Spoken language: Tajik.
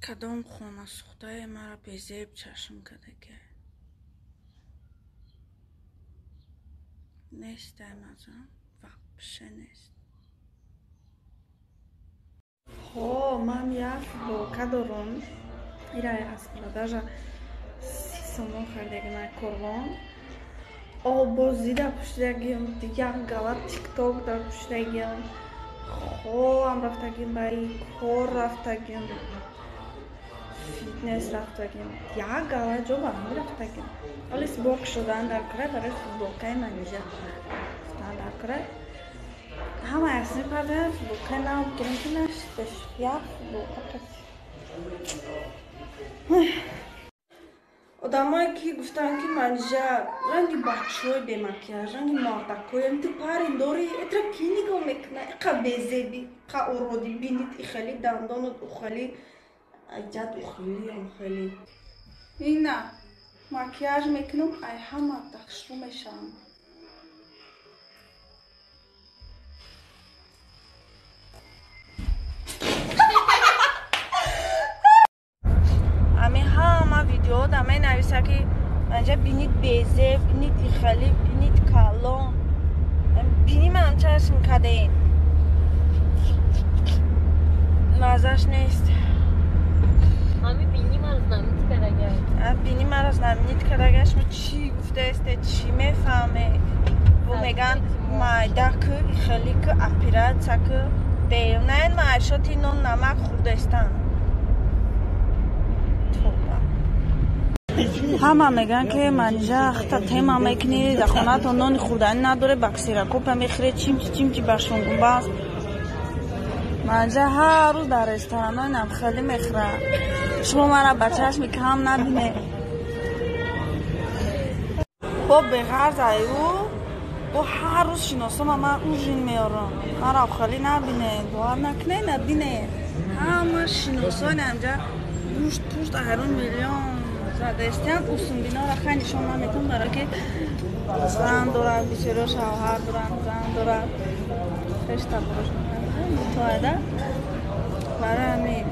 Кадом хона сӯхтае маро безеб чашм кардагиа. Нест ай мазам, вообще нест. Ҳо, ман як футболка дорам. Ира аз продажа 30 сомон харидагим ай Корвон. Обозида пӯшидагим, як гала тикток дар пӯшидагим. Холам рафтагим, ба кор рафтагим, фитнес рафтагим, як гала ҷо ба ҳам рафтагим. Ҳоли сборк шудан дар кора барои футболкаи Манижа гуфтан дар кора. Ҳама ясни пардаям футболкаи нав бигирем, ки нашидаш як футболка қати. Одамое ки гуфтанд, ки Манижа ранги бачаҳои бемакияж, ранги мардакоем, ту парин дорӣ, этра кӣ нигоҳ мекуна? Иқа безеби, иқа уроди, бинит ихели, дандонат ухели, аҷад ухели, ухели. Ина макияж мекунам, ай ҳама дахшрӯ мешавам. Ами ҳама видео да менависа, ки манҷа бинит безеб, бинит ихали, бинит калон. Бини манам чашм каден. Мазаш нест. Ами бини маро знаменит кардагай. Бини маро знаменит кардагай, шумо чӣ гуфтаесте, чӣ мефаҳме? Бо меган майда ку, ихели ку, оператсия ку, девнаен маашоти нон намак хӯрдаистан. Ҳама мегӯянд, ки Манижа ахта тема мекунӣ, дар хонаатон нони хӯрданӣ надоре, ба ксерокопия мехӯре, чимчи чимчи ба шонгумбаз. Манижа ҳар рӯз дар ресторанҳои намхелӣ мехӯрад. Шумо мара ба чашми кам набинед. Бо беғарз аю, бо ҳар рӯз шиносома ман ужин меорам. Мара хелӣ набинед, бовар накунед, набинед. Ҳама шиносои намҷа гӯшт пушт айрон миллион задестиан, усумбинора хай нишон наметон, барое ки зан дорад, бисёриҳо шавҳар доранд, зан дорад, хештабош мутоада. Барои ҳамин